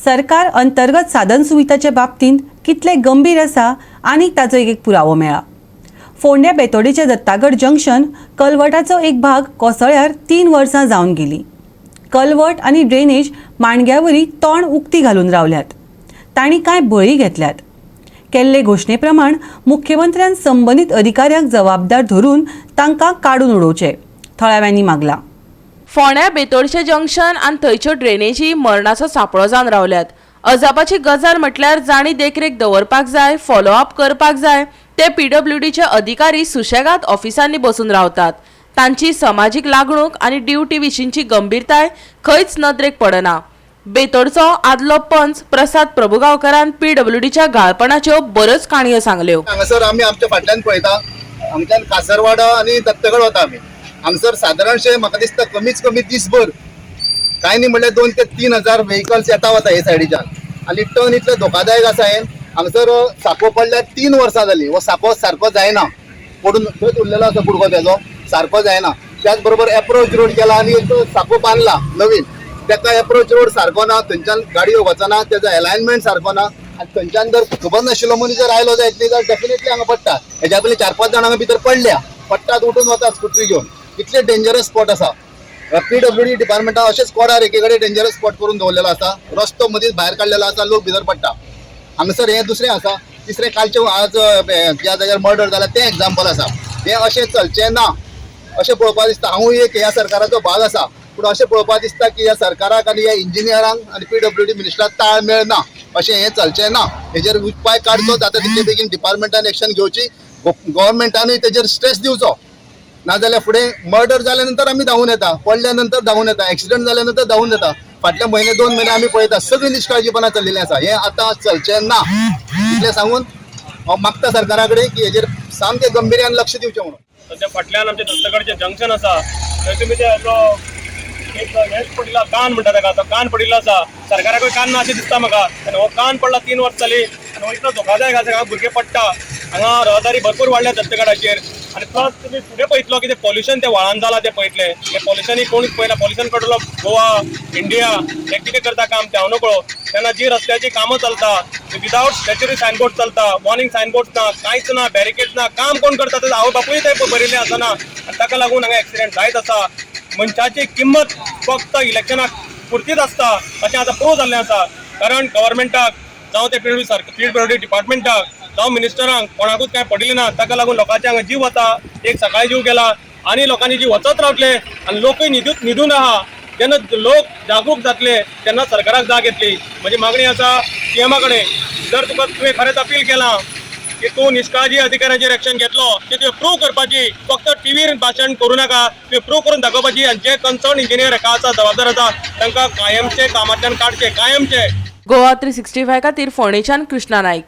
सरकार अंतर्गत साधन सुविधाचे बाबतींत कितले गंभीर आसा आनी ताचो एक एक पुरावो मेळ्ळा. फोंड्या बेतोडेचे दत्तागड जंक्शन कलवटाचो एक भाग कोसळ्यार 3 वर्सां जावन गेली. कलवट आनी ड्रेनेज माणग्यावरी तोंड उक्ती घालून रावल्यात. तांणी कांय बळी घेतल्यात. केल्ले घोशणे प्रमाण मुख्यमंत्र्यान संबंदीत अधिकाऱ्यांक जबाबदार धरून तांकां काडून उडोवचे, थळाव्यांनी मागलां. फोंड्या बेतोडशें जंक्शन आनी थंयच्यो ड्रेनेजी मरणाचो सांपळो जावन रावल्यात. अजापाची गजाल म्हटल्यार जांणी देखरेख दवरपाक जाय, फॉलोअप करपाक जाय, ते पीडब्ल्यूडीचे अधिकारी सुशेगाद ऑफिसांनी बसून रावतात. तांची समाजीक लागणूक आनी ड्युटी विशींची गंभीरताय खंयच नदरेक पडना. बेतोडचो आदलो पंच प्रसाद प्रभुगांवकारान पीडब्ल्यूडीच्या घाळपणाच्यो बऱ्योच काणयो सांगल्यो. हांगासर आमी आमच्या फाटल्यान पळयता, हांगच्यान कासरवाडा आनी दत्तगड वता आमी. हांगसर सादारणशे म्हाका दिसता कमीच कमी दीसभर कांय न्ही म्हणल्यार 2 ते 3 हजार व्हेकल्स येता वता हे सायडीच्यान आनी टर्न इतले धोकादायक आसा. हे हांगसर साको पडल्यार 3 वर्सां जाली. हो साको सारको जायना, पडून थंयच उरलेलो आसा. कुडको तेजो सारको जायना. त्याच बरोबर एप्रोच रोड केला आनी एक साको बांदला नवीन, तेका एप्रोच रोड सारको ना. थंयच्यान गाडयो वचना, तेजो एलायनमेंट सारको ना आनी थंयच्यान जर खबर नाशिल्लो मनीस जर आयलो जायत न्ही जाल्यार डेफिनेटली हांगा पडटा. हेज्या पयलीं चार पांच जाण हांगा भितर पडल्या, पडटात, उठून वतात स्कुटरी घेवन. इतले डेंजरस स्पॉट आसा. पीडब्ल्यूडी डिपार्टमेंटान अशेंच स्पॉटार एके कडेन डेंजरस स्पॉट करून दवरलेलो आसा. रस्तो मदींच भायर काडलेलो आसा, लोक भितर पडटा हांगासर. हें दुसरें आसा. तिसरें, कालचें आज ज्या जाग्यार मर्डर जाला तें एग्जाम्पल आसा. हें अशें चलचें ना अशें पळोवपाक दिसता. हांवूय एक ह्या सरकाराचो भाग आसा, पूण अशें पळोवपाक दिसता की ह्या सरकाराक आनी ह्या इंजिनियरांक आनी पीडब्ल्यूडी मिनिस्टराक ताळमेळ ना. अशें हें चलचें ना. हेजेर उपाय काडचो जाता तितले बेगीन. डिपार्टमेंटान एक्शन घेवची, गव्हर्मेंटानूय तेजेर स्ट्रेस दिवचो. नाजाल्यार फुडें मर्डर जाल्या नंतर आमी धांवून येता, पडल्या नंतर धांवून येता, एक्सिडंट जाल्या नंतर धांवून येता. फाटल्या म्हयने 2 म्हयने आमी पळयता, सगळी निश्काळजीपणा चल्लेली आसा. हें आतां चलचें ना इतलें सांगून हांव मागता सरकारा कडेन की हेजेर सामकें गंभीर्यान लक्ष दिवचें म्हणून. सद्या फाटल्यान आमचें दत्तगडचें जंक्शन आसा, थंय तुमी ते जो एक हेच पडिल्लो, कान म्हणटा ताका, तो कान पडिल्लो आसा. सरकाराकूय कान ना अशें दिसता म्हाका. आनी हो कान पडला 3 वर्सां जाली आनी हो इतलो धोकादायक आसा. हांगा भुरगे पडटा. हांगा रहदारी भरपूर वाडल्या दत्तगडाचेर. आनी प्लस तुमी फुडें पळयतलो कितें पॉल्युशन ते व्हाळान जालां तें पळयतलें. हें पॉल्युशनूय कोणूच पळयना. Pollution control of Goa, India हे कितें करता काम तें हांव नकळो. तेन्ना जी रस्त्याची कामां चलता, विदावट स्टॅच्युटरी सायनबोर्ड चलता, वॉर्निंग सायनबोर्ड ना, कांयच ना, बॅरिकेड ना. काम कोण करता? ते आवय बापूय ते बरयल्ले आसना आनी ताका लागून हांगा एक्सिडेंट जायत आसा. मनशाची किंमत फक्त इलेक्शनाक पुरतीच आसता अशें आतां प्रूव जाल्लें आसा. कारण गव्हर्मेंटाक जावं ते पीडब्ल्यू सरकार, पीडब्ल्यूडी डिपार्टमेंटाक जावं मिनिस्टरांक, कोणाकूच कांय पडिल्लें ना. ताका लागून लोकांचे हांगा जीव वता. एक सकाळी जीव गेला आनी लोकांनी जीव वचत रावतले आनी लोकूय न्हिदून आहा. जेन्ना लोक जागरूक जातले तेन्ना सरकाराक जाग येतली. म्हजी मागणी आसा सीएमा कडेन, जर तुका तुवें खरेंच अपील केलां की तूं निश्काळजी अधिकाऱ्यांचेर एक्शन घेतलो, ते तुवें प्रूव करपाची. फक्त टिवीर भाशण करूं नाका, तुवें प्रूव करून दाखोवपाची. आनी जे कन्सर्न इंजिनियर हेका आसा, जबाबदार आसा, तांकां कायमचे कामांतल्यान काडचे, कायमचे. गोवा 365 खातीर फोंडेच्यान कृष्णा नाईक.